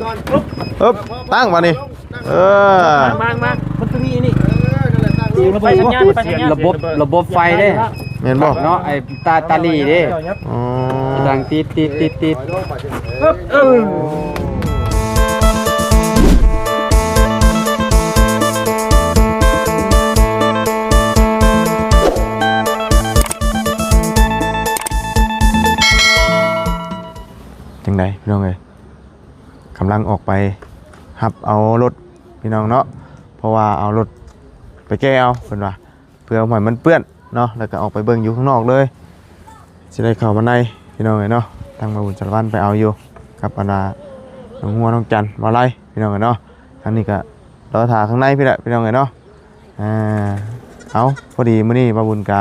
ເອີບ ຕັ້ງບາດນີ້ ເອີ ມາ ມາ ມັນຄືມີອັນນີ້ ໄຟສັນຍານ ໄຟສັນຍານ ລະບົບ ລະບົບໄຟເດ້ ແມ່ນບໍ່? ເນາະ ໄອ້ຕາ ຕາຫຼີເດ້ ອໍ ດັງຕິດ ຕິດ ຕິດ ຕິດ ເອີ ເອີ ຈັ່ງໃດພີ່ນ້ອງເອີຍ? ກຳລັງອອກໄປຮັບເອົາລົດພີ່ນ້ອງເນາະ ເພາະວ່າເອົາລົດໄປແກ່ເອົາເພິ່ນວ່າ ເພື່ອບໍ່ໃຫ້ມັນເປື້ອນເນາະ ແລ້ວກໍອອກໄປເບິ່ງຢູ່ຂ້າງນອກເລີຍ ຊິໄດ້ເຂົ້າມາໃນພີ່ນ້ອງເອີຍເນາະ. ທາງບ່າວບຸນສາລະວັນໄປເອົາຢູ່ກັບອັນນ່າ ນ້ອງຫົວ ນ້ອງຈັນ ບ່າວໄລ ພີ່ນ້ອງເອີຍເນາະ. ທາງນີ້ກໍລໍຖ້າຂ້າງໃນພີ້ແຫຼະພີ່ນ້ອງເອີຍເນາະ. ອ່າ ເອົາ ພໍດີມື້ນີ້ບ່າວບຸນກະ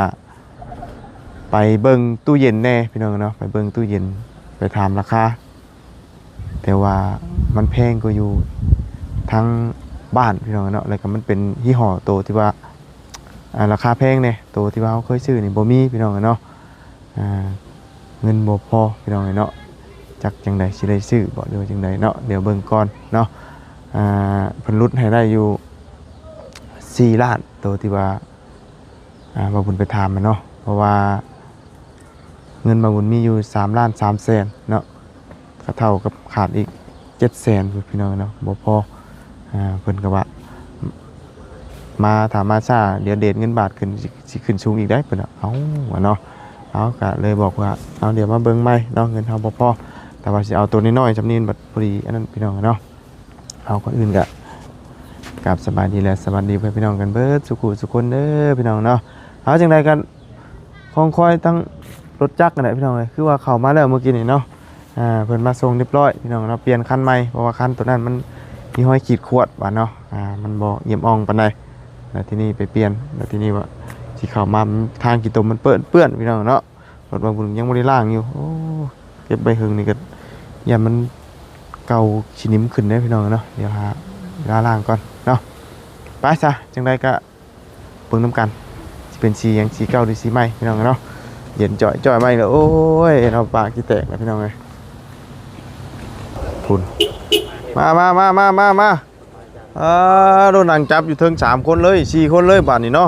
ໄປເບິ່ງຕູ້ເຢັນແດ່ພີ່ນ້ອງເນາະ ໄປເບິ່ງຕູ້ເຢັນ ໄປຖາມລາຄາ ແຕ່ວ່າມັນແພງກວ່າຢູ່ທາງບ້ານພີ່ນ້ອງເນາະ ແລ້ວກໍມັນເປັນຍີ່ຫໍ້ໂຕທີ່ວ່າ ອ່າ ລາຄາແພງແດ່ ໂຕທີ່ວ່າເຮົາເຄີຍຊື້ນີ້ບໍ່ມີພີ່ນ້ອງເນາະ. ອ່າ ເງິນບໍ່ພໍພີ່ນ້ອງເອີຍເນາະ ຈັກຈັ່ງໃດ ຊິໄດ້ຊື້ບໍ່ ຫຼືວ່າຈັ່ງໃດເນາະ ດຽວເບິ່ງກ່ອນເນາະ. ອ່າ ເພິ່ນຫຼຸດໃຫ້ໄດ້ຢູ່ສີ່ລ້ານ ໂຕທີ່ວ່າ ອ່າ ບ່າວບຸນໄປຖາມແມ່ນເນາະ ເພາະວ່າເງິນບ່າວບຸນມີຢູ່ສາມລ້ານສາມແສນເນາະ ກໍເທົ່າກັບຂາດອີກເຈັດແສນພຸ້ນພີ່ນ້ອງເນາະ ບໍ່ພໍ. ອ່າ ເພິ່ນກໍວ່າ ມາຖ້າມາຊ້າ ດຽວເຣດເງິນບາດຂຶ້ນ ຊິ ຊິຂຶ້ນສູງອີກໄດ໋ ເພິ່ນວ່າ. ເອົ້າ ວ່າເນາະ ເອົາ ກໍເລີຍບອກວ່າ ເອົາ ດຽວມາເບິ່ງໃໝ່ເນາະ ເງິນເຮົາບໍ່ພໍ ແຕ່ວ່າຊິເອົາໂຕນ້ອຍໆ ສ່ຳນີ້ບັດພໍດີອັນນັ້ນພີ່ນ້ອງເນາະ. ເອົາ ກ່ອນອື່ນກໍກາບສະບາຍດີ ແລະ ສະຫວັດດີພໍ່ແມ່ພີ່ນ້ອງກັນເບິດສູ່ຜູ້ສູ່ຄົນເດີພີ່ນ້ອງເນາະ. ເອົາ ຈັ່ງໃດກໍ ຄອງຄອຍທັງລົດຈັກນັ້ນແຫຼະພີ່ນ້ອງເອີຍ ຄືວ່າເຂົ້າມາແລ້ວມື້ກີ້ນີ້ເນາະ. ອ່າ ເພິ່ນມາສົ່ງຮຽບຮ້ອຍພີ່ນ້ອງເນາະ ປ່ຽນຄັນໃໝ່ ເພາະວ່າຄັນໂຕນັ້ນມັນມີຮອຍຂີດຂວດວ່າເນາະ. ອ່າ ມັນບໍ່ຢ້ຽມອ່ອງປານໃດ ແລ້ວທີນີ້ໄປປ່ຽນ ແລ້ວທີນີ້ວ່າຊິເຂົ້າມາ ທາງຂີ້ຕົມມັນເປື້ອນ ເປື້ອນພີ່ນ້ອງເນາະ. ລົດບ່າວບຸນຍັງບໍ່ໄດ້ລ້າງຢູ່ ໂອ້ ເກັບໄວ້ເຫິງນີ້ກໍຢ້ານມັນເກົ່າຂີ້ໜິມຂຶ້ນເດ້ພີ່ນ້ອງເນາະ. ດຽວຫາເວລາລ້າງກ່ອນເນາະ. ໄປຊະ ຈັ່ງໃດກໍເບິ່ງນຳກັນ ຊິເປັນສີຫຍັງ ສີເກົ່າຫຼືສີໃໝ່ພີ່ນ້ອງເນາະ. ເຢັນຈ່ອຍໆ ມາອີກແລ້ວ ໂອ້ຍ ເນາະ ປາກຊິແຕກແລ້ວພີ່ນ້ອງເອີຍ. ພຸ້ນ ມາ ມາ ມາ ມາ ມາ ມາ. ອ່າ ໂດນນັ່ງຈັບຢູ່ເທິງສາມຄົນເລີຍ ສີ່ຄົນເລີຍບາດນີ້ເນາະ.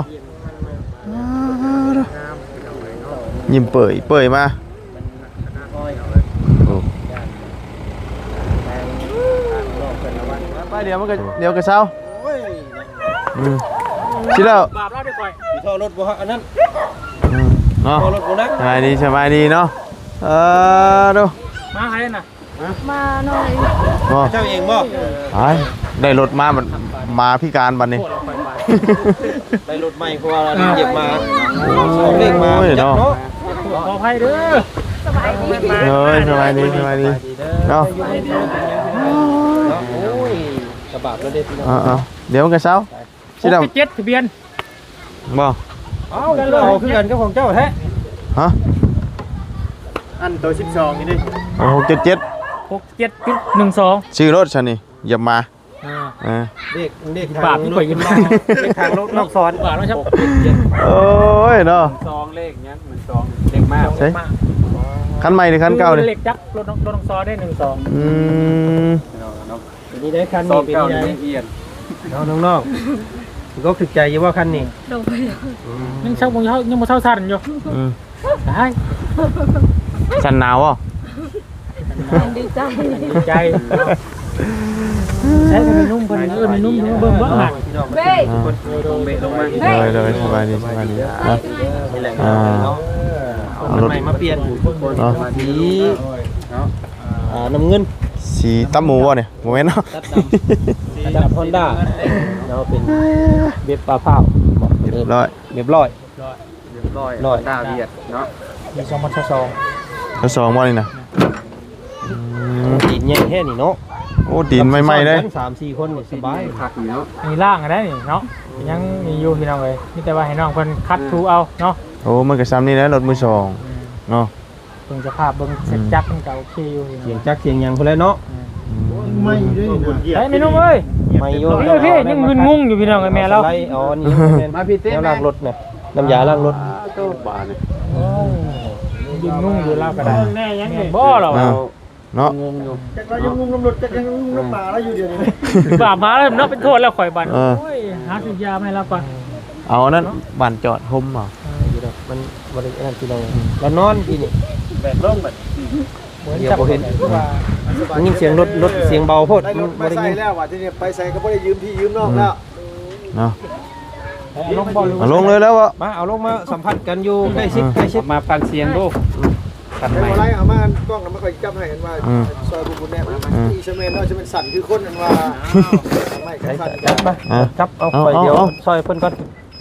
ອ່າ ຍິ້ມເປີຍເປີຍມາ. ໂອ້ ໄປ ດຽວມັນກໍ ດຽວກໍເຊົາ. ອືມ ຊິແລ້ວ ບາບລາວໄດ້ກ່ອຍ ຊິທໍ່ລົດບໍ່ ອັນນັ້ນ. ອືມ ເນາະ ທໍ່ລົດບໍ່ນະ. ສະບາຍດີ ສະບາຍດີເນາະ. ເອີ ດູ ມາໃຜນະ? ມາໜ້ອຍ ບໍ່ ເຈົ້າເອງບໍ່? ຕາຍ ໄດ້ລົດມາ ບັດໝາພິການບັດນີ້ ໄດ້ລົດໃໝ່ ເພາະວ່າເກັບມາ ໂອ້ຍ ເນາະ ເນາະ. ຂໍອະໄພເດີ ສະບາຍດີ ເອີຍ ສະບາຍດີ ສະບາຍດີເນາະ. ໂອ້ຍ ສະບາບແລ້ວເດ້ ພີ່ນ້ອງ ເອີ ເອີ ດຽວມັນກໍເຊົາ. ຫົກເຈັດເຈັດ ທະບຽນ ບໍ່? ເອົາ ເອົາຄືກັນກັບຂອງເຈົ້າແທ້. ຮະ? ອັນໂຕສິບສອງນີ້ເດ້. ໂອ້ ຫົກເຈັດເຈັດ ຫົກເຈັດຈຸດໜຶ່ງສອງ ຊື່ລົດຊັ້ນນີ້ ຢາກມາ. ອ່າ ເອີ ເລກ ເລກທາງ ບາບທີ່ຂ້ອຍຢືມມາ ເລກທາງນອກ ນອກສອນ ບາບນອກສອນ. ໂອ້ຍເນາະ ສອງ ເລກຫຍັງ ມັນສອງ ເລກມາ ໃສ ຄັນໃໝ່ຫຼືຄັນເກົ່ານີ້? ເລກຈັກລົດ ລົດນອກສອນເດ້ ໜຶ່ງສອງ. ອືມ ເນາະ ເນາະ. ເປັນຈັ່ງໃດຄັນນີ້ ເປັນຈັ່ງໃດ ເນາະ ນ້ອງໆ? ຖືກອົກຖືກໃຈຢູ່ບໍ່ຄັນນີ້? ໂດຍ ອືມ ຍັງເຊົາບໍ່ເຊົາ ຍັງບໍ່ເຊົາສັ່ນຢູ່. ອືມ ຕາຍ ສັ່ນໜາວບໍ່? ດີໃຈ ດີໃຈ. ໃຊ້ແຕ່ແມ່ນຸ່ມເພິ່ນ ເອີ ແມ່ນຸ່ມເບິ່ງເບິ່ງ ເອີ ເບິ່ງ ເອີ ເບິ່ງ ເບິ່ງ ເບິ່ງ ເບິ່ງ ເບິ່ງ. ໂດຍ ໂດຍ ສະບາຍດີ ສະບາຍດີ. ອ່າ ເອົາລົດໃໝ່ມາປ່ຽນ ເນາະ ສີ ອ່າ ນ້ຳເງິນ ສີຕັບໝູບໍ່ນີ້? ບໍ່ແມ່ນເນາະ ຕັບດຳ ຕັບດຳຮອນດ້າເນາະ ເປັນເວັບປາພ້າວ ຮຽບຮ້ອຍ ຮຽບຮ້ອຍ ຮຽບຮ້ອຍ ຮອນດ້າວຽດເນາະ ປີສອງພັນຊາວສອງ ຊາວສອງບໍ່ນີ້ນະ? ອືມ ຕີນໃຫຍ່ແທ້ນີ້ເນາະ. ໂອ້ ຕີນໃໝ່ໆເດ້ ສາມສີ່ຄົນນີ້ສະບາຍ ຄັກຢູ່ເນາະ. ມີລ້າງໄດ້ນີ້ເນາະ ຍັງມີຢູ່ພີ່ນ້ອງເອີຍ ມີແຕ່ວ່າໃຫ້ນ້ອງເພິ່ນຂັດຖູເອົາເນາະ. ໂອ້ ມັນກໍຊ່ຳນີ້ແຫຼະ ລົດມືສອງ ອືມ ເນາະ. ເບິ່ງສະພາບ ເບິ່ງ ອືມ ສຽງຈັກມັນກໍໂອເຄຢູ່ ສຽງຈັກສຽງຫຍັງພຸ້ນແຫຼະເນາະ. ອືມ ໃໝ່ຢູ່ເດ້ນີ້ນະ ໄດ້ແມ່ນຸ່ມເອີຍ ໃໝ່ຢູ່. ພີ່ ຍັງມຶນງຸງຢູ່ພີ່ນ້ອງເອີຍ ແມ່ລາວ ອໍ ນີ້ແມ່ນ ມາພີ່ເຕ້ ແນວລ້າງລົດນະ ນ້ຳຢາລ້າງລົດ ອ່າ ໂຕບາດນີ້ ໂອ້ຍ ມຶນງຸງຢູ່ລາວກໍໄດ້ ແມ່ນບໍ່ລາວ ເອົາ ເນາະ ງົງຢູ່ ຈັກລາວຍັງງົງນຳລົດ ຈັກຍັງງົງນຳປາລາວຢູ່ດຽວນີ້ ບາບມາແລ້ວເນາະ ເປັນໂທດແລ້ວຂ້ອຍບັດ ເອີ ໂອ້ຍ ຫາຊື້ຢາມາໃຫ້ລາວກ່ອນ ເອົາອັນນັ້ນ ຫວານຈອດຫົມເອົາ ເອີ ຢູ່ດອກ ມັນບໍ່ໄດ້ອັນນັ້ນ ພີ່ນ້ອງ ອືມ ລາວນອນທີ່ນີ້ ແບກລົງບັດ ດຽວບໍ່ເຫັນ ໄດ້ຍິນສຽງລົດ ລົດສຽງເບົາໂພດ ມັນບໍ່ໄດ້ຍິນ ໄປໃສແລ້ວ ບາດທີນີ້ໄປໃສກໍບໍ່ໄດ້ຢືມພີ່ຢືມນ້ອງແລ້ວ ເນາະ ເອົາລົງບໍ່ ເອົາລົງເລີຍແລ້ວບໍ່ ມາ ເອົາລົງມາສຳຜັດກັນຢູ່ໃກ້ຊິດ ເອີ ໃກ້ຊິດ ມາຟັງສຽງດູ ຄັນໃໝ່ ບໍ່ໄດ້ ເອົາມາກ້ອງນຳ ມາຂ້ອຍຈັບໃຫ້ ອັນວ່າ ເອີ ຊ່ອຍບຸນແດ່ ເອີ ອີສະແມນເນາະ ຈະແມ່ນສັ່ນຄືຄົນ ອັນວ່າ ໄມ້ກັນສັ່ນ ຈັບມາ ເອີ ຈັບ ເອົາ ເອົາ ຂ້ອຍ ເອົາ ດຽວ ເອົາ ຊ່ອຍເພິ່ນກ່ອນ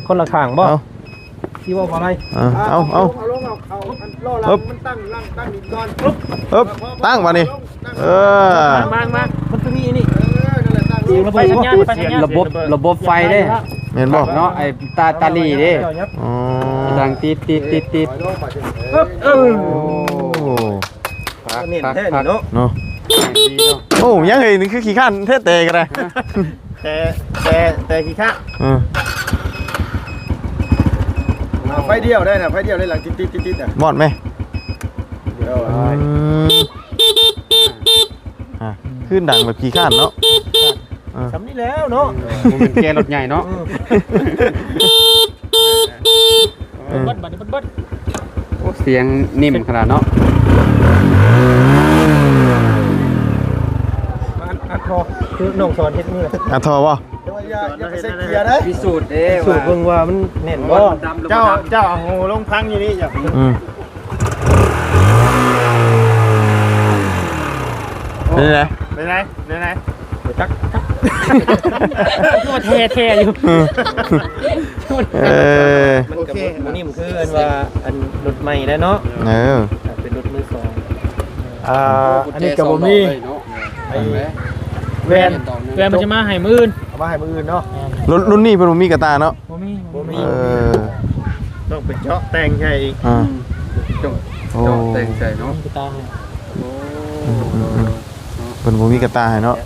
ຄົນລະຂ້າງບໍ່ ເອົາ ຊິເວົ້າບໍ່ໄດ້ ເອີ ເອົາ ເອົາ ເອົາລົງ ເອົາ ເອົາ ອັນລໍ້ຫຼັງ ເອີ ມັນຕັ້ງ ຕັ້ງ ຕັ້ງດິນກ່ອນ ເອີ ຕັ້ງບາດນີ້ ເອີ ມາ ມາ ມັນຄືມີອັນນີ້ ເອີ ນັ້ນແຫຼະ ຕັ້ງລົງ ໄຟສັນຍານ ໄຟສັນຍານ ລະບົບ ລະບົບໄຟເດ້ ແມ່ນບໍ່ ເນາະ ໄອ້ຕາ ຕາຫຼີເດ້ ອໍ ດັງຕິດ ຕິດ ຕິດ ຕິດ ເອີ ໂອ້ ເນັ້ນແທ້ນີ້ເນາະ ເນາະ ໂອ້ ຍັງເອີຍ ນີ້ຄືຂີ້ຄ້ານແທ້ແຕ່ກໍໄດ້ ແຕ່ ແຕ່ ແຕ່ຂີ້ຄ້ານ ເອີ ອ່າ ໄຟດຽວໄດ້ນະ ໄຟດຽວໄດ້ ຫຼັງຕິດໆໆໆນະ ມອດແມ ໂດຍ ອືມ ອ່າ ຄືດັງແບບຂີ້ຄ້ານເນາະ ເອີ ສ່ຳນີ້ແລ້ວເນາະ ບໍ່ແມ່ນແກ່ລົດໃຫຍ່ເນາະ ເອີ ເອີ ເບິດ ບັດນີ້ເບິດ ໂອ້ ສຽງນິ້ມຂະໜາດເນາະ ອັດ ອັດທໍ່ ຄືນ້ອງສອນເຮັດມື້ ອັດທໍ່ບໍ່? ແຕ່ວ່າຢ່າ ຢ່າໄປໃສ່ເກຍເດ້ ພິສູດເດ້ ພິສູດເບິ່ງວ່າມັນແໜ້ນບໍ່ ເຈົ້າ ເຈົ້າເອົາຫູລົງຟັງຢູ່ນີ້ເຈົ້າ ອືມ ເປັນໃດ? ເປັນໃດ? ເປັນໃດ? ຈັກ ຈັກ ຄືວ່າແທ້ໆຢູ່ ເອີ ເອີ ມັນກໍບໍ່ ບໍ່ນິ້ມຄືອັນວ່າອັນລົດໃໝ່ແລ້ວເນາະ ເອີ ເປັນລົດມືສອງ ອ່າ ອັນນີ້ກໍບໍ່ມີ ໄອ້ແວ່ນ ແວ່ນມັນຈະມາໃຫ້ມື້ອື່ນ ເອົາມາໃຫ້ມື້ອື່ນເນາະ ແມ່ນ ລຸ້ນ ລຸ້ນນີ້ເພິ່ນບໍ່ມີກະຕ່າເນາະ ບໍ່ມີ ບໍ່ມີ ເອີ ຕ້ອງໄປເຈາະແຕ່ງໃຫ້ອີກ ອ່າ ອືມ ຕ້ອງ ໂອ້ ເຈາະແຕ່ງໃສ່ເນາະ ມີກະຕ່າໃຫ້ ໂອ້ ອືມໆໆ ເນາະ ເພິ່ນບໍ່ມີກະຕ່າໃຫ້ເນາະ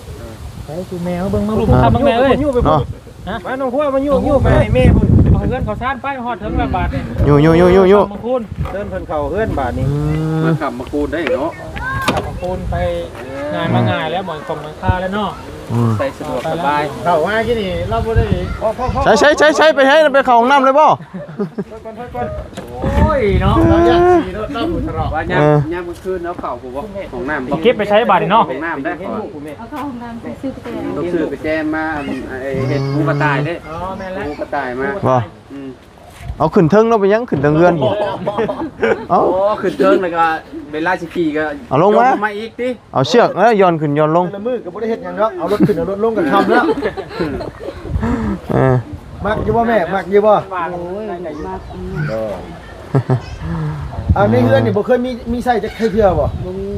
ເອີ ໄປສູ່ແມ່ເຮົາເບິ່ງ ມາລູກ ອ່າ ເບິ່ງແມ່ເອີຍ ເນາະ ຮະ ມານ້ອງຄົວ ມາຢູ່ ຢູ່ໄປໃຫ້ແມ່ພຸ້ນ ເອົາເຮືອນເຂົ້າຊານໄປ ຮອດເຖິງແລ້ວບາດນີ້ ຢູ່ໆໆໆ ມາຄູນ ເຊີນເພິ່ນເຂົ້າເຮືອນບາດນີ້ ອືມ ມາຄ້ຳມາຄູນໄດ້ເນາະ ຄ້ຳມາຄູນໄປ ເອີ ງ່າຍມາງ່າຍແລ້ວ ໝອນຂອງມັນຄາແລ້ວເນາະ ອືມ ໃສ່ສະດວກສະບາຍ ເຂົ້າມາກີ້ນີ້ລາວບໍ່ໄດ້ ພໍ ພໍ ພໍ ໃສ່ ໃສ່ ໃສ່ ໃສ່ ໄປໃຫ້ ໄປເຂົ້າຫ້ອງນ້ຳເລີຍບໍ່? ໄປກ່ອນ ໄປກ່ອນ ໂອ້ຍເນາະ ລາວຢ້ານສີລົດລາວພຸ້ນຕະຫຼອດ ວ່າຍາມ ເອີ ຍາມກາງຄືນເອົາເຂົ້າຜູ້ບໍ່ ຫ້ອງນ້ຳ ມາເກັບໄປໃຊ້ບາດນີ້ເນາະ ຫ້ອງນ້ຳໄດ້ ເອົາເຂົ້າຫ້ອງນ້ຳ ໄປຊື້ກະແຈ ຕ້ອງຊື້ກະແຈມາ ເຮັດຫູກະຕ່າຍເດ້ ອໍ ແມ່ນແລ້ວ ຫູກະຕ່າຍມາ ບໍ່ ອືມ ເອົາຂຶ້ນເທິງເນາະ ເປັນຫຍັງຂຶ້ນເທິງເຮືອນພຸ້ນ ເອົາ ໂອ້ ຂຶ້ນເທິງແລ້ວກໍເວລາຊິຂີ່ກໍເອົາລົງມາ ລົງມາອີກຕິ ເອົາເຊືອກແລ້ວຢ່ອນຂຶ້ນຢ່ອນລົງ ແຕ່ລະມື້ກໍບໍ່ໄດ້ເຮັດຫຍັງດອກ ເອົາລົດຂຶ້ນເອົາລົດລົງກໍຄ່ຳແລ້ວ ເອີ ມັກຢູ່ບໍ່ແມ່ ມັກຢູ່ບໍ່? ໂອ້ຍ ມັກ ເອີ ໃນເຮືອນນີ້ບໍ່ເຄີຍມີ ມີໃຊ້ຈັກເທື່ອບໍ່? ບໍ່ມີ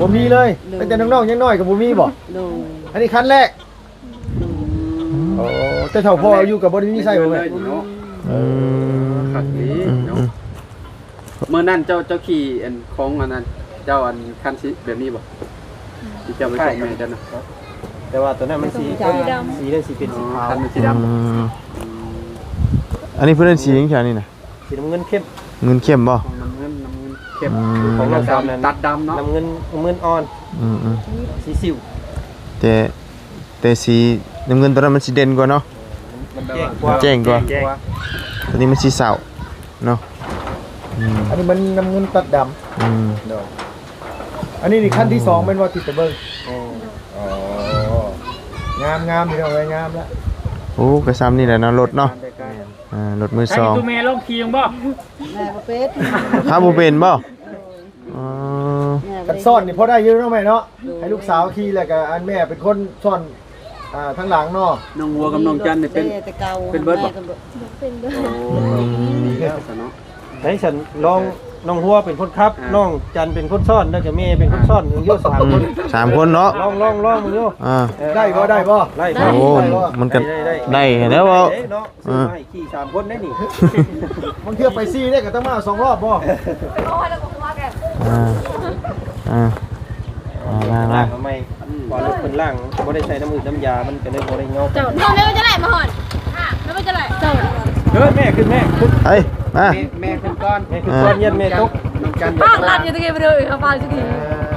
ບໍ່ມີເລີຍ ໂດຍ ຕັ້ງແຕ່ນ້ອງໆຍັງນ້ອຍກໍບໍ່ມີບໍ່? ໂດຍ ອັນນີ້ຄັນແລກ ໂອ້ ແຕ່ເຖົ້າພໍ່ອາຍຸກໍບໍ່ໄດ້ມີໃຊ້ບໍ່ແມ່? ເນາະ ອືມ ຄັກດີເນາະ ອືມ ມື້ນັ້ນເຈົ້າ ເຈົ້າຂີ່ອັນຂອງອັນນັ້ນ ເຈົ້າອັນຄັນສີແບບນີ້ບໍ່? ທີ່ເຈົ້າໄປສົ່ງແມ່ເຈົ້ານະ ແຕ່ວ່າຕົວນັ້ນມັນສີ ສີດຳ ສີນັ້ນຊິເປັນສີຂາວ ອໍ ຄັນມັນສີດຳ ອືມ ອັນນີ້ເພິ່ນເອີ້ນສີຫຍັງແຖວນີ້ນະ? ສີນ້ຳເງິນເຂັ້ມ ເງິນເຂັ້ມບໍ່? ນ້ຳເງິນ ນ້ຳເງິນເຂັ້ມ ອືມ ຂອງນ້ອງດຳນັ້ນ ຕັດດຳເນາະ ນ້ຳເງິນ ນ້ຳເງິນອ່ອນ ອືມໆ ສີສິວ ແຕ່ ແຕ່ສີນ້ຳເງິນຕົວນັ້ນມັນຊິເດັ່ນກວ່າເນາະ ມັນແຈ້ງກວ່າ ແຈ້ງກວ່າ ແຈ້ງກວ່າ ຕົວນີ້ມັນສີເຊົາເນາະ ອືມ ອັນນີ້ມັນນ້ຳເງິນຕັດດຳ ອືມ ໂດຍ ອັນນີ້ນີ້ຄັນທີສອງແມ່ນບໍ່ ທີ່ໄປເບິ່ງ? ໂອ້ ອໍ ງາມໆ ພີ່ນ້ອງເອີຍ ງາມລະ ໂອ້ ກໍຊ່ຳນີ້ແຫຼະເນາະ ລົດເນາະ ອ່າ ລົດມືສອງ ໃຫ້ໂຕແມ່ລອງຂີ່ບໍ່? ແມ່ບໍ່ເປັນ ຂັບບໍ່ເປັນບໍ່? ອໍ ແມ່ບໍ່ໄດ້ ຄັນຊ້ອນນີ້ພໍໄດ້ຢູ່ເນາະແມ່ເນາະ ໂດຍ ໃຫ້ລູກສາວຂີ່ ແລ້ວກໍອັນແມ່ເປັນຄົນຊ້ອນ ອ່າ ທາງຫຼັງເນາະ ນ້ອງຫົວກັບນ້ອງຈັນນີ້ເປັນ ແຕ່ເກົ່າ ເປັນເບິດບໍ່? ແມ່ກໍບໍ່ ເປັນເບິດ ໂອ້ ອືມ ດີແລ້ວຊະເນາະ ໃຫ້ຊັ້ນລອງ ນ້ອງຫົວເປັນຄົນຂັບ ອ່າ ນ້ອງຈັນເປັນຄົນຊ້ອນ ແລ້ວກໍແມ່ເປັນຄົນຊ້ອນ ອ່າ ຢູ່ສາມຄົນ ອືມ ສາມຄົນເນາະ ລອງ ລອງ ລອງເບິ່ງຢູ່ ອ່າ ເອີ ໄດ້ບໍ່? ໄດ້ບໍ່? ໄດ້ ໄດ້ ໂອ້ ໄດ້ບໍ່? ມັນກໍໄດ້ ໄດ້ ໄດ້ແລ້ວ ເອີ ເນາະ ຊື້ມາໃຫ້ຂີ່ສາມຄົນໄດ້ນີ້ ບາງເທື່ອໄປສີ່ໄດ້ກໍຕ້ອງມາສອງຮອບບໍ່? ອ່າ ອ່າ ອ່າ ມາ ມາ ມາ ມາໃໝ່ ອືມ ວ່າລົດເພິ່ນລ້າງບໍ່ໄດ້ໃສ່ນ້ຳອືດນ້ຳຢາ ມັນກໍເລີຍບໍ່ໄດ້ເຫງົາ ເຈົ້າ ເຈົ້າແມ່ວ່າຈະໄດ້ມາຮອດ ແມ່ວ່າຈະໄດ້ ເຈົ້າ ເດີແມ່ຂຶ້ນແມ່ ເອີຍ ມາ ແມ່ ແມ່ຂຶ້ນກ່ອນ ແມ່ຂຶ້ນກ່ອນ ອ່າ ຢ້ານແມ່ຕົກ ນ້ອງຈັນ ປາກລັດຢູ່ຕະກີ້ບໍ່ເດີ ເຂົາປາກຢູ່ຕະກີ້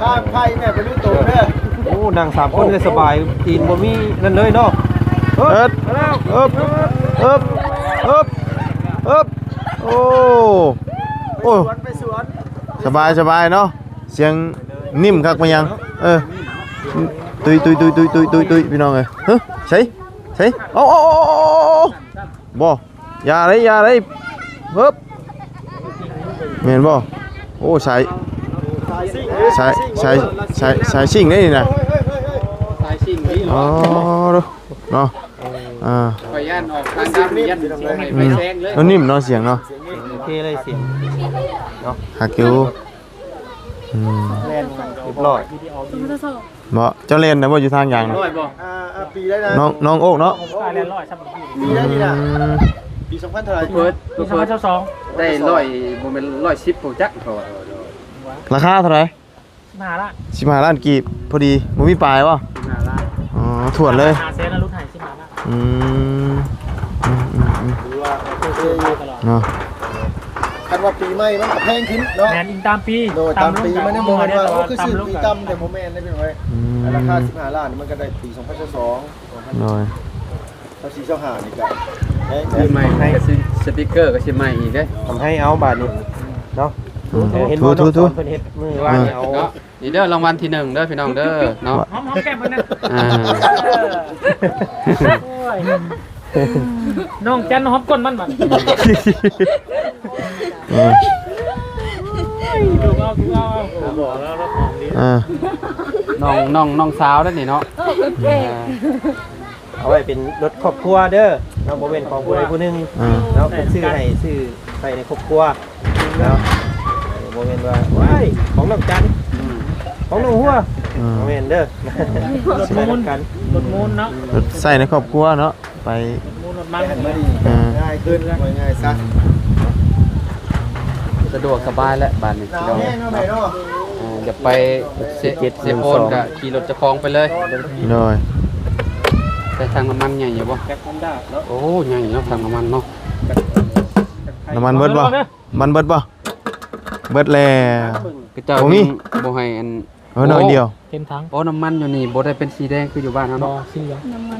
ອ່າ ທາງໄພແມ່ໄປລຸໂຕເດີ. ໂອ້ ນັ່ງສາມຄົນກໍສະບາຍ ຕີນບໍ່ມີນັ້ນເລີຍເນາະ. ເອີບ ເອີບ ເອີບ ເອີບ ເອີບ ໂອ້ ໂອ້ ສະບາຍ ສະບາຍເນາະ. ສຽງນິ້ມຄັກປານຫຍັງ. ເອີ ຕຸ້ຍ ຕຸ້ຍ ຕຸ້ຍ ຕຸ້ຍ ຕຸ້ຍ ຕຸ້ຍ ຕຸ້ຍ ພີ່ນ້ອງເອີຍ. ຫຶ ໃສ ໃສ ເອົາ ເອົາ ເອົາ ບໍ່ ຢ່າເລີຍ ຢ່າເລີຍ. ເອີບ ແມ່ນບໍ່? ໂອ້ ສາຍ ສາຍ ສາຍ ສາຍ ສາຍຊິງເດ້ນີ້ນະ. ສາຍຊິງນີ້ເນາະ. ອໍ ເນາະ ອ່າ ຂ້ອຍຢ້ານອອກທາງດຳ ຢ້ານບໍ່ໃຫ້ໄຟແຊງເລີຍ. ມັນນິ້ມເນາະ ສຽງເນາະ. ໂອເຄເລີຍ ສຽງເນາະ ຄັກຢູ່. ອືມ ແລ່ນຮຽບຮ້ອຍ. ບໍ່ ເຈົ້າແລ່ນນະບໍ່ ຢູ່ທາງຢາງນະ. ຮ້ອຍບໍ່? ອ່າ ອ່າ ປີໄດ້ນະ ນ້ອງ ນ້ອງໂອກເນາະ. ປີໄດ້ນີ້ນະ. ອືມ ປີສອງພັນເທົ່າໃດ? ເປີດ ປີສອງພັນຊາວສອງ ໄດ້ຮ້ອຍ ບໍ່ແມ່ນຮ້ອຍສິບ ບໍ່ຈັກເຂົາວ່າ. ລາຄາເທົ່າໃດ? ສິບຫ້າລ້ານ ສິບຫ້າລ້ານກີບ ພໍດີ ບໍ່ມີປາຍບໍ່? ສິບຫ້າລ້ານ. ອໍ ຖ້ວນເລີຍ ຫ້າແສນ ຫຼຸດໃຫ້ສິບຫ້າລ້ານ. ອືມ ອືມ ອືມ ອືມ ຖືວ່າໂອເຄຢູ່ເນາະ. ຄັນວ່າປີໃໝ່ມັນກໍແພງຂຶ້ນເນາະ. ແມ່ນ ອີງຕາມປີ. ໂດຍ ຕາມປີ. ມັນຍັງບໍ່ແມ່ນວ່າ ໂອ້ ຄືຊື້ປີຕ່ຳ ແຕ່ບໍ່ແມ່ນເດ້ພີ່ນ້ອງເອີຍ. ອືມ ລາຄາສິບຫ້າລ້ານນີ້ ມັນກໍໄດ້ປີສອງພັນຊາວສອງ. ໂດຍ ຊາວສີ່ ຊາວຫ້ານີ້ກໍ ປີໃໝ່ກໍຊິ ສະປີກເກີກໍຊິໃໝ່ອີກເດ້. ທຳໃຫ້ເອົາບາດນີ້ເນາະ. ອືມ ເອີ ເຫັນບໍ່ ນ້ອງສອນເພິ່ນເຮັດມື້ວານນີ້ ເອົາ ນີ້ເດີ ລາງວັນທີໜຶ່ງເດີພີ່ນ້ອງເດີເນາະ. ຫອມ ຫອມແກ້ມເພິ່ນນະ. ອ່າ ໂອ້ຍ ນ້ອງຈັນຫອມກົ້ນມັນບັດ. ເອີ ດູເອົາ ດູເອົາ ເອົາ ບອກແລ້ວເນາະ ຂອງດີ. ອ່າ ນ້ອງ ນ້ອງ ນ້ອງສາວເດ້ນີ້ເນາະ. ໂອເຄ ອ່າ ເອົາໄວ້ເປັນລົດຄອບຄົວເດີເນາະ ບໍ່ແມ່ນຂອງຜູ້ໃດຜູ້ໜຶ່ງ ອ່າ ເນາະ. ເພິ່ນຊື້ໃຫ້ ຊື້ໃຊ້ໃນຄອບຄົວເນາະ. ເອີ ບໍ່ແມ່ນວ່າ ວ້າຍ ຂອງນ້ອງຈັນ ອືມ ຂອງນ້ອງຫົວ ອືມ ບໍ່ແມ່ນເດີ. ລົດມູນ ລົດມູນເນາະ ລົດໃຊ້ໃນຄອບຄົວເນາະ ໄປ ລົດມູນ ລົດມັນ ເອີ ງ່າຍຂຶ້ນ ວ່າງ່າຍຊະ. ສະດວກສະບາຍແຫຼະບາດນີ້ ໜາວແຮງເນາະແມ່ເນາະ. ເອີ ຢາກໄປເຊ ເຈັດ ເຊໂປນກໍຂີ່ລົດເຈົ້າຂອງໄປເລີຍ. ໂດຍ ໃຊ້ຖັງນ້ຳມັນໃຫຍ່ຢູ່ບໍ່? ແກັສຮອນດ້າເນາະ. ໂອ້ ໃຫຍ່ເນາະ ຖັງນ້ຳມັນເນາະ. ນ້ຳມັນເບິດບໍ່? ມັນເບິດບໍ່? ເບິດແລ້ວ. ຂະເຈົ້າບໍ່ມີ ບໍ່ໃຫ້ອັນ ເອີ ໜ້ອຍດຽວ ເຕັມຖັງ. ໂອ້ ນ້ຳມັນຢູ່ນີ້ບໍ່ໄດ້ເປັນສີແດງຄືຢູ່ບ້ານເຮົາເນາະ. ບໍ່ ສີດຽວ ນ້ຳມັນ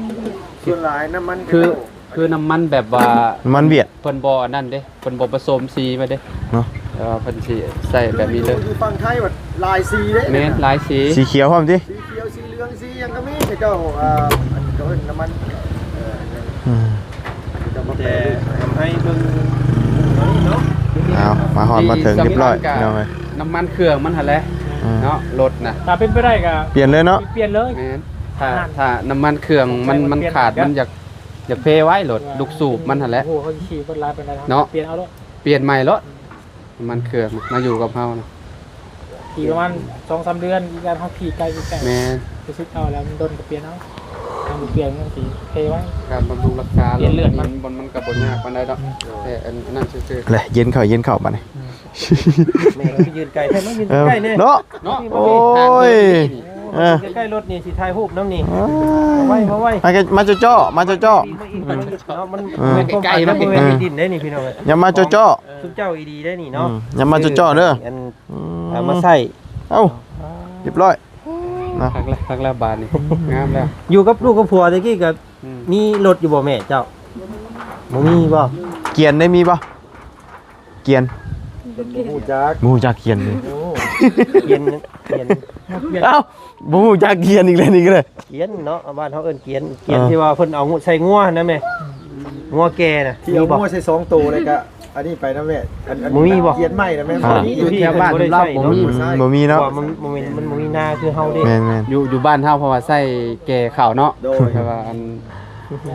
ສ່ວນຫຼາຍນ້ຳມັນ ຄື ຄືນ້ຳມັນແບບວ່າ ນ້ຳມັນຫວຽດ ເພິ່ນບໍ່ອັນນັ້ນເດ້ ເພິ່ນບໍ່ປະສົມສີໄວ້ເດ້ເນາະ. ເອີ ເພິ່ນຊິໃສ່ແບບນີ້ເລີຍ. ຢູ່ຝັ່ງໄທວ່າຫຼາຍສີເດ້. ແມ່ນ ຫຼາຍສີ ສີຂຽວພ້ອມຕິ ສີຂຽວ ສີເຫຼືອງ ສີຫຍັງກໍມີ. ເຂົາເຈົ້າ ອ່າ ອັນ ເຂົາເອີ້ນນ້ຳມັນ ເອີ ອືມ ແຕ່ທຳໃຫ້ເບິ່ງເນາະ. ເອົາ ມາຮອດມາເຖິງຮຽບຮ້ອຍ ພີ່ນ້ອງເອີຍ. ນ້ຳມັນເຄື່ອງມັນຫັ້ນແຫຼະ ອືມ ເນາະ ລົດນະ. ຖ້າເປັນໄປໄດ້ກໍປ່ຽນເລີຍເນາະ ປ່ຽນເລີຍ. ແມ່ນ ຖ້າ ຖ້ານ້ຳມັນເຄື່ອງມັນ ມັນຂາດ ມັນຢາກ ຢາກເພໄວ້ລົດ ລູກສູບມັນຫັ້ນແຫຼະ. ໂອ້ໂຫ ເຂົາຊິຂີ່ເບິດຫຼາຍປານໃດເນາະ. ປ່ຽນເອົາໂລດ ປ່ຽນໃໝ່ໂລດ. ນ້ຳມັນເຄື່ອງມາຢູ່ກັບເຮົານະ ຂີ່ປະມານສອງສາມເດືອນ ການເຮົາຂີ່ໄກ ໄກ ແມ່ນ ໄປຊິເອົາແລ້ວມັນດົນກໍປ່ຽນເອົາ. ຖ້າບໍ່ປ່ຽນມັນຊິເພໄວ. ການບຳລຸງຮັກສາ ປ່ຽນເລືອດມັນ ມັນ ມັນກໍບໍ່ຍາກປານໃດດອກ. ອືມ ແຕ່ອັນນັ້ນຊື່ໆ ແລະ ເຢັນເຂົ້າ ເຢັນເຂົ້າບາດນີ້. ອືມ ແມ່ກໍໄປຢືນໄກແທ້ ມາຢືນໃກ້ແດ່ເນາະ. ເນາະ ໂອ້ຍ ເອີ ໃກ້ໆລົດນີ້ ຊິຖ່າຍຮູບນຳນີ້. ເອີ ມາໄວ ມາໄວ ມາເຈາະໆ ມາເຈາະໆ. ເນາະ ມັນ ເອີ ແມ່ນຄວາມຝັນ ມັນບໍ່ແມ່ນດິນເດ້ນີ້ ພີ່ນ້ອງເອີຍ. ຢ່າມາເຈາະໆ ຊຸມເຈົ້າອີ່ດີໄດ໋ນີ້ເນາະ. ອືມ ຢ່າມາເຈາະໆເດີ ອັນ ອືມ ເອົາມາໃສ່. ເອົ້າ ຮຽບຮ້ອຍເນາະ. ຄັກແລ້ວ ຄັກແລ້ວບາດນີ້ ງາມແລ້ວ. ຢູ່ກັບລູກກັບຜົວແຕ່ກີ້ກໍ ອືມ ມີລົດຢູ່ບໍ່ແມ່ເຈົ້າ? ບໍ່ມີບໍ່? ກຽນໄດ້ມີບໍ່? ກຽນ ບໍ່ຮູ້ຈັກ ບໍ່ຮູ້ຈັກກຽນເລີຍ. ໂອ້ ກຽນ ກຽນ ເອົ້າ ບໍ່ຮູ້ຈັກກຽນອີກແລ້ວນີ້ກໍໄດ້. ກຽນເນາະ ບ້ານເຮົາເອີ້ນກຽນ ກຽນ ອ່າ ທີ່ວ່າເພິ່ນເອົາໃສ່ງົວຫັ້ນນະແມ່ ງົວແກ່ນະ ທີ່ເອົາງົວໃສ່ສອງໂຕ ແລ້ວກະອັນນີ້ໄປນຳແມ່. ອັນ ອັນ ບໍ່ມີບໍ່? ກຽນໃໝ່ນະແມ່ ອ່າ ບໍ່ມີ ຢູ່ແຖວບ້ານລາວບໍ່ມີ ບໍ່ມີເນາະ ເພາະວ່າມັນ ມັນບໍ່ມີນາຄືເຮົາເດ້. ແມ່ນໆ ຢູ່ ຢູ່ບ້ານເຮົາ ເພາະວ່າໃສ່ແກ່ເຂົ້າເນາະ. ໂດຍ ແຕ່ວ່າອັນ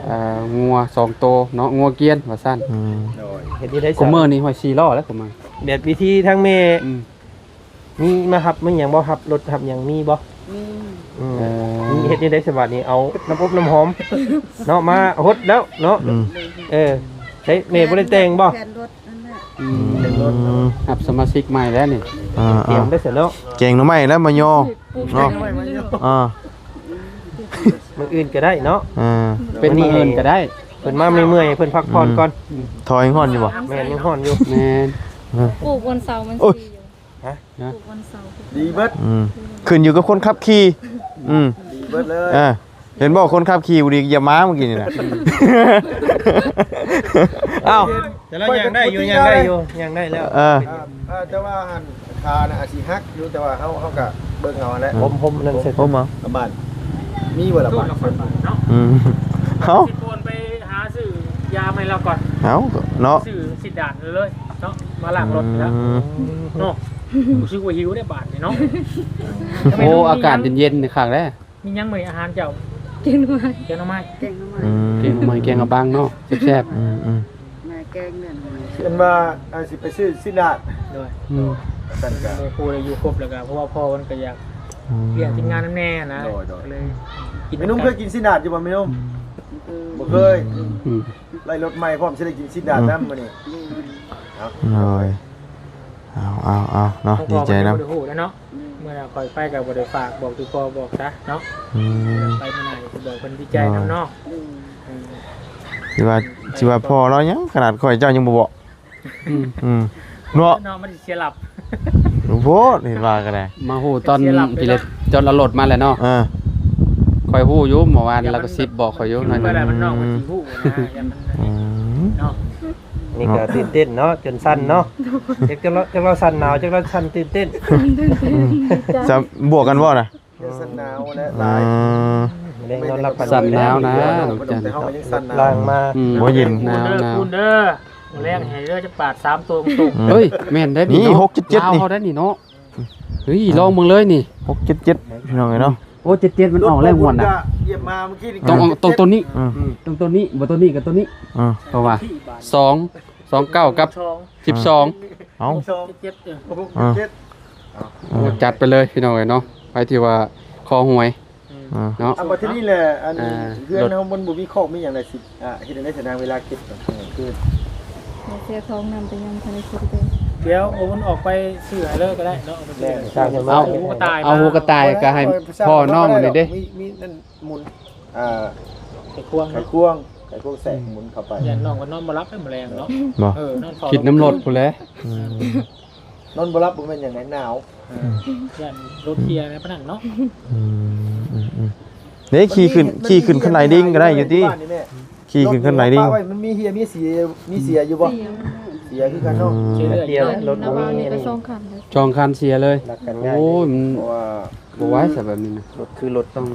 ອ່າ ງົວສອງໂຕເນາະ ງົວກຽນວ່າຊັ້ນ. ອືມ ໂດຍ ເຮັດຢູ່ໃດ ຄູ່ມື້ນີ້ຫ້ອຍສີ່ລໍ້ແລ້ວ ຄູ່ມື້ ແບບວິທີທາງແມ່ ອືມ ມີມາຮັບ ມີຫຍັງບໍ່? ຮັບລົດຮັບຫຍັງມີບໍ່? ມີ ອືມ ເອີ ມີເຮັດຈັ່ງໃດສະບາດນີ້? ເອົານ້ຳອົບນ້ຳຫອມເນາະ ມາຫົດແລ້ວເນາະ. ອືມ ເອີ ໃຊ້ແມ່ບໍ່ໄດ້ແຕ່ງບໍ່? ແຜ່ນລົດນັ້ນແຫຼະ. ອືມ ແຜ່ນລົດເນາະ ຮັບສະມາຊິກໃໝ່ແລ້ວນີ້. ອ່າ ຕຽມໄດ້ຊັ້ນເນາະ ແກງໜໍ່ໄມ້ແລ້ວມາຍໍເນາະ. ອ່າ ມື້ອື່ນກໍໄດ້ເນາະ. ອ່າ ເປັນມື້ອື່ນກໍໄດ້ ເພິ່ນມາເມື່ອຍໆ ເພິ່ນພັກຜ່ອນກ່ອນ. ອືມ ຖອຍ ຍັງຮ້ອນຢູ່ບໍ່? ແມ່ນ ຍັງຮ້ອນຢູ່. ແມ່ນ ເອີ ປູກວັນເສົາມັນ ໂອ້ຍ ສີຢູ່. ຮະ? ນະ? ທຸກວັນເສົາ ດີເບິດ ອືມ ຂຶ້ນຢູ່ກັບຄົນຂັບຂີ່ ອືມ ດີເບິດເລີຍ ເອີ ເຫັນບໍ່ ຄົນຂັບຂີ່ບໍ່ດີຢຽບໝາເມື່ອກີ້ນີ້ນະ ເອົ້າ ແຕ່ລາວຍ່າງໄດ້ຢູ່ ຍ່າງໄດ້ຢູ່ ຍ່າງໄດ້ແລ້ວ ເອີ ອ່າ ອ່າ ແຕ່ວ່າຫັ້ນ ຂານະອາດຊິຫັກຢູ່ ແຕ່ວ່າເຮົາ ເຮົາກະເບິ່ງເອົາຫັ້ນແຫຼະ ຫົ່ມ ຫົ່ມນັ້ນໃສ່ ຫົ່ມເອົາ ປະມານ ມີບໍ່ລະບາດ ອືມ ເອົ້າ ຊິໂອນໄປຫາຊື້ຢາໃຫ້ລາວກ່ອນ ເອົ້າ ເນາະ ຊື້ຊິດດາດເລີຍເນາະ ມາລ້າງລົດນີ້ລະ ອືມ ເນາະ ຮູ້ສຶກວ່າຫິວເດ້ບາດນີ້ເນາະ ໂອ້ ອາກາດເຢັນໆ ນີ້ຄັກແລ້ວ ມີຫຍັງມື້ນີ້ອາຫານເຈົ້າ? ແກງໜໍ່ໄມ້ ແກງໜໍ່ໄມ້ ແກງໜໍ່ໄມ້ ອືມ ແກງໜໍ່ໄມ້ ແກງອະບັງເນາະ ແຊບໆ ອືມໆ ແມ່ແກງເດືອນ ເພິ່ນວ່າ ອ່າ ຊິໄປຊື້ຊີ້ນດາດ ໂດຍ ອືມ ຊັ້ນກະ ໝູ່ຄູ່ໄດ້ຢູ່ຄົບ ແລ້ວກະ ເພາະວ່າພໍ່ເພິ່ນກະຢາກ ອືມ ລ້ຽງທີມງານນຳແດ່ນະ ໂດຍໆ ກະເລີຍກິນ ແມ່ນຸ່ມເຄີຍກິນຊີ້ນດາດຢູ່ບໍ່ແມ່ນຸ່ມ? ອືມ ບໍ່ເຄີຍ ອືມ ໄລ່ລົດໃໝ່ພ້ອມ ຊິໄດ້ກິນຊີ້ນດາດນຳ ອືມ ມື້ນີ້ ອືມ ເອົາ ໂດຍ ເອົາໆໆ ເນາະ ດີໃຈນຳ ບໍ່ໄດ້ຮູ້ແລ້ວເນາະ ອືມ ມື້ໜ້າຂ້ອຍໄປກໍບໍ່ໄດ້ຝາກບອກຕິພໍ່ບອກຊະເນາະ ອືມ ໄປມື້ໜ້າຊິບອກເພິ່ນດີໃຈນຳເນາະ ອືມ ເອີ ຊິວ່າ ຊິວ່າພໍ່ລາວຫຍັງ ຂະໜາດຂ້ອຍເຈົ້າຍັງບໍ່ບອກ ອືມ ອືມ ເນາະ ເນາະ ມັນຊິເສຍຫຼັບ ໂພດ ເຫັນວ່າກໍໄດ້ ມາຮູ້ຕອນ ເສຍຫຼັບເລີຍເນາະ ທີ່ເລັດ ຈອດເອົາລົດມາແລ້ວເນາະ ເອີ ຂ້ອຍຮູ້ຢູ່ ເມື່ອວານລາວກໍຊິບບອກຂ້ອຍຢູ່ ໜ້ອຍໜຶ່ງ ມັນນອກມັນຊິຮູ້ນະ ອືມ ເນາະ ນີ້ກໍຕື່ນເຕັ້ນເນາະ ຈົນສັ່ນເນາະ ຈັກ ຈັກລາວສັ່ນໜາວ ຈັກລາວສັ່ນຕື່ນເຕັ້ນ ອືມ ຈະບວກກັນບໍ່ນະ? ເປັນສັນໜາວແລະຫຼາຍ ອືມ ໄດ້ນອນຫຼັບຝັນດີ ສັນໜາວນະ ນ້ອງຈັນ ລ້າງມາ ອືມ ບໍ່ເຢັນ ໜາວ ເດີ ໜາວ ຄຸນເດີ ມື້ແລງໃຫ້ເດີ ຈັກບາດ ສາມໂຕຕົງໆ ອືມ ເຮີ້ຍ ແມ່ນໄດ໋ນີ້ເນາະ ຫົກເຈັດເຈັດ ລາວເຮົາໄດ໋ນີ້ເນາະ ເຮີ້ຍ ລອງເບິ່ງເລີຍນີ້ ຫົກເຈັດເຈັດ ພີ່ນ້ອງເອີຍເນາະ ໂອ້ ເຈັດເຈັດ ມັນອອກແລ້ວງວດນະ ຢຽບມາເມື່ອກີ້ນີ້ ຕ້ອງ ຕ້ອງໂຕນີ້ ອືມ ອືມ ຕ້ອງໂຕນີ້ ບໍ່ໂຕນີ້ກໍໂຕນີ້ ອືມ ເພາະວ່າ ສອງ ສອງເກົ້າ ກັບ ສອງ ສິບສອງ ເອົ້າ ເຈັດເຈັດ ເອີ ຫົກເຈັດ ຈັດໄປເລີຍພີ່ນ້ອງເອີຍເນາະ ໃຜທີ່ວ່າຂໍຫວຍ ອືມ ເນາະ ເອົາ ບັດທີນີ້ແຫຼະ ອັນ ອ່າ ເຮືອນເຮົາມັນບໍ່ມີຄອກມີຫຍັງໃດ ຊິ ອ່າ ເຮັດຈັ່ງໃດຊະນາງ ເວລາເກັບກາງຄືນ ເສຍທອງນຳ ແຕ່ຍັງບໍ່ທັນໄດ້ເກັບເລີຍ ດຽວໂອນອອກໄປຊື້ໃຫ້ເລີຍກໍໄດ້ເນາະ ເອົາໄປຊື້ ແມ່ນ ເອົາ ເອົາຫົວກະຕ່າຍ ເອົາຫົວກະຕ່າຍກໍໃຫ້ພໍ່ນ້ອງນີ້ເດ້ ມີ ມີນັ້ນ ໝຸນ ອ່າ ໄຂຄວງ ໄຂຄວງ ໄຂຄວງແຊກ ອືມ ໝຸນເຂົ້າໄປ ຢ້ານນ້ອງວ່ານອນບໍ່ຫຼັບເດ້ມື້ແລງເນາະ ບໍ່ ເອີ ນອນເຝົ້າ ຄິດນຳລົດພຸ້ນແຫຼະ ອືມ ນອນບໍ່ຫຼັບບໍ່ແມ່ນຫຍັງໃດ ໜາວ ເອີ ຢ້ານລົດເຮຍໃນປານນັ້ນເນາະ ອືມ ອືມ ເດ້ ຂີ່ຂຶ້ນ ຂີ່ຂຶ້ນຄັນໄດດິງກໍໄດ້ຢູ່ຕິ ຂີ່ຂຶ້ນຄັນໄດດິງ ລົດນີ້ປະໄວ້ ມັນມີເຮຍ ມີເສຍ ມີເສຍຢູ່ບໍ່? ເສຍ ເສຍຄືກັນເນາະ ອືມ ເສຍເລື້ອຍ ລົດນີ້ ສອງຄັນເລີຍ ສອງຄັນເສຍເລີຍ ໂອ້ຍ ມັນ ເພາະວ່າ ບໍ່ໄຫວຊະແບບນີ້ນະ ລົດຄືລົດ ຕ້ອງ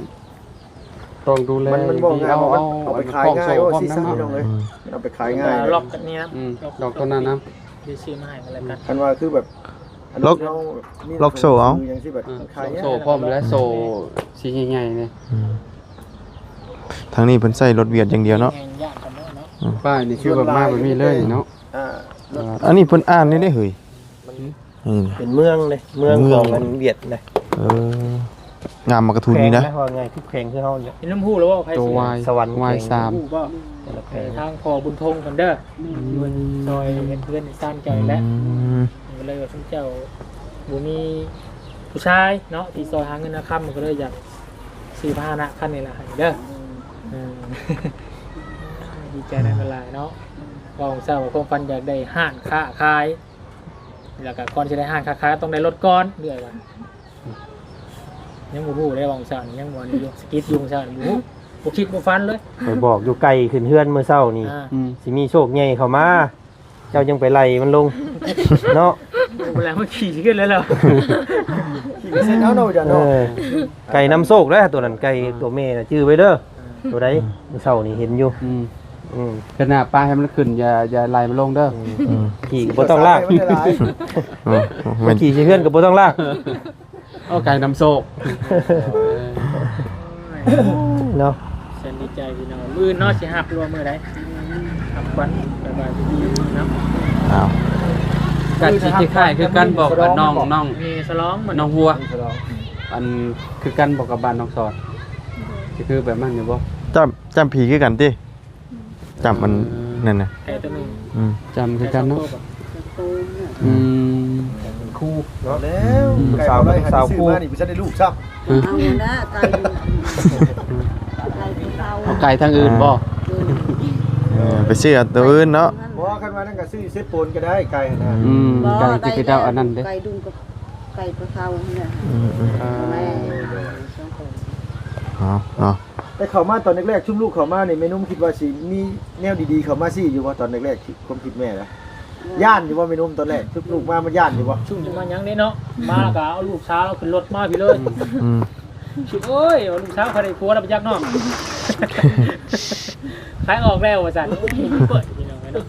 ຕ້ອງດູແລ ມັນ ມັນບໍ່ງ່າຍ ເອົາ ເອົາ ເອົາໄປຂາຍງ່າຍ ເອົາ ວ່າຊີ້ຊັ້ນ ພີ່ນ້ອງເອີຍ ອືມ ມັນເອົາໄປຂາຍງ່າຍ ລັອກອັນນີ້ນຳ ອືມ ລັອກ ລັອກໂຕນັ້ນນຳ ເດຊິມາໃຫ້ກັນແລ້ວກັນ ຄັນວ່າຄືແບບ ລັອກ ລັອກໂສ້ເອົາ ຄືຫຍັງຊິແບບ ອືມ ຂາຍງ່າຍ ໂສ້ພ້ອມແລ້ວ ໂສ້ສີໃຫຍ່ໆນີ້ ອືມ ທາງນີ້ເພິ່ນໃຊ້ລົດຫວຽດຢ່າງດຽວເນາະ ແຮງຍາກກັນເນາະ ອືມ ປ້າຍນີ້ຄືວ່າມາແບບນີ້ເລີຍເນາະ ອ່າ ອັນນີ້ເພິ່ນອ່ານນີ້ເດ້ເຮີ້ຍ ມັນ ອືມ ເປັນເມືອງເດ້ ເມືອງ ເມືອງຂອງອັນຫວຽດນະ ເອີ ງາມໝາກກະທຸນນີ້ນະ ແຂວງນະ ວ່າງ່າຍຄືແຂວງຄືເຮົານີ້ແຫຼະ ເຫັນນຳຮູ້ແລ້ວບໍ່ ໃຜ ໂຕ ຊິ ວາຍ ສະຫວັນ ວາຍສາມ ແຂວງ ຮູ້ບໍ່ ແຕ່ລະແຂວງ ທາງພໍ່ບຸນທົງເພິ່ນເດີ ອືມ ຊ່ອຍເຮັດເຮືອນເຮັດຊານເຈົ້ານີ້ແຫຼະ ອືມ ກໍເລີຍວ່າຊຸມເຈົ້າບໍ່ມີຜູ້ຊາຍເນາະ ທີ່ຊ່ອຍຫາເງິນຫາຄຳ ກໍເລີຍຢາກຊື້ພາຫະນະຄັນນີ້ລະໃຫ້ເດີ ອືມ ເອີ ດີໃຈນຳຫຼາຍເນາະ ເວົ້າຂອງເຈົ້າ ຄວາມຝັນຢາກໄດ້ຮ້ານຄ້າຂາຍ ແລ້ວກໍກ່ອນຊິໄດ້ຮ້ານຄ້າຂາຍຕ້ອງໄດ້ລົດກ່ອນ ເອື້ອຍວ່າ ຍັງບໍ່ຮູ້ເດ້ ວ່າຂອງເຈົ້ານີ້ຍັງບໍ່ນີ້ຢູ່ ສະກິດຢູ່ຂອງເຈົ້ານີ້ ບໍ່ຮູ້ ບໍ່ຄິດບໍ່ຝັນເລີຍ ຂ້ອຍບອກຢູ່ໄກ່ຂຶ້ນເຮືອນມື້ເຊົ້ານີ້ ອ່າ ອືມ ຊິມີໂຊກໃຫຍ່ເຂົ້າມາ ເຈົ້າຍັງໄປໄລ່ມັນລົງເນາະ ບໍ່ແລ້ວມັນຂີ່ຊິຂຶ້ນແລ້ວ ຂີ່ເສັ້ນເຮົາເນາະ ເອີ ໄກ່ນຳໂຊກເດ້ ຕົວນັ້ນ ໄກ່ ອ່າ ຕົວແມ່ນະ ຈື່ໄວ້ເດີ ອ່າ ຕົວໃດ ອືມ ມື້ເຊົ້ານີ້ເຫັນຢູ່ ອືມ ອືມ ເທື່ອໜ້າປາໃຫ້ມັນຂຶ້ນ ຢ່າ ຢ່າໄລ່ມັນລົງເດີ ອືມ ອືມ ຂີ່ກໍບໍ່ຕ້ອງລາກ ອືມ ຂີ່ຊິເຮືອນກໍບໍ່ຕ້ອງລາກ ເອົາໄກ່ນຳໂຊກ ເນາະ ແສນດີໃຈພີ່ນ້ອງ ມື້ອື່ນເນາະ ຊິຮັບຫຼືວ່າມື້ໃດ ຮັບຂວັນ ສະບາຍດີເນາະ ອ້າວ ກະຊິຄ້າຍໆຄືກັນບໍ່ ກັບນ້ອງ ນ້ອງ ມີສະຫຼອງ ນ້ອງຫົວ ສະຫຼອງ ອັນຄືກັນບໍ່ກັບບ້ານນ້ອງສອນ ຊິຄືແບບນັ້ນຢູ່ບໍ່ ຈ້ຳ ຈ້ຳຜີຄືກັນຕິ ຈ້ຳມັນ ເອີ ນັ້ນນະ ໄກ່ຕົວໜຶ່ງ ອືມ ຈ້ຳຄືກັນເນາະ ອືມ ເປັນຄູ່ເນາະ ແລ້ວ ອືມ ໄກ່ບໍ່ໄດ້ຫາຊື້ມານີ້ບໍ່ທັນໄດ້ລູກຊ້ຳ ເອົານະ ໄກ່ ໄກ່ເອົາ ເອົາໄກ່ທາງອື່ນບໍ່ ເອີ ເອີ ໄປຊື້ເອົາຕົວອື່ນເນາະ ບໍ່ ຄັນວ່ານັ້ນກໍຊື້ເຊໂປນກໍໄດ້ ໄກ່ຫັ້ນນະ ອືມ ບໍ່ ໄກ່ ໄກ່ ທີ່ເຂົາເຈົ້າອັນນັ້ນເດ້ ໄກ່ດຸງກໍ ໄປຜູ້ເຖົ້າຫັ້ນແຫຼະ ອືມໆ ແມ່ສອງຄົນ ເອົາເນາະ. ແຕ່ເຂົ້າມາຕອນແລກໆ ຊຸມລູກເຂົ້າມານີ້ ແມ່ນົມຄິດວ່າຊິມີແນວດີໆເຂົ້າມາຊີ້ຢູ່ບໍ່? ຕອນແລກໆ ຄວາມຄິດແມ່ນະ ຢ້ານຢູ່ບໍ່ແມ່ນົມ? ຕອນແລກຊຸມລູກມາ ມັນຢ້ານຢູ່ບໍ່? ຊຸມຊິມາຫຍັງເດ້ເນາະ ມາແລ້ວກໍເອົາລູກສາວຂຶ້ນລົດມາພີ້ເລີຍ. ອືມ ຄິດ ໂອ້ຍ ວ່າລູກສາວຂ້ອຍໄດ້ຜົວແລ້ວໄປຈັກເນາະ ຂາຍອອກແລ້ວວ່າຊັ້ນ. ໂອ້ຍ ເປີດ ພີ່ນ້ອງເອີຍເນາະ.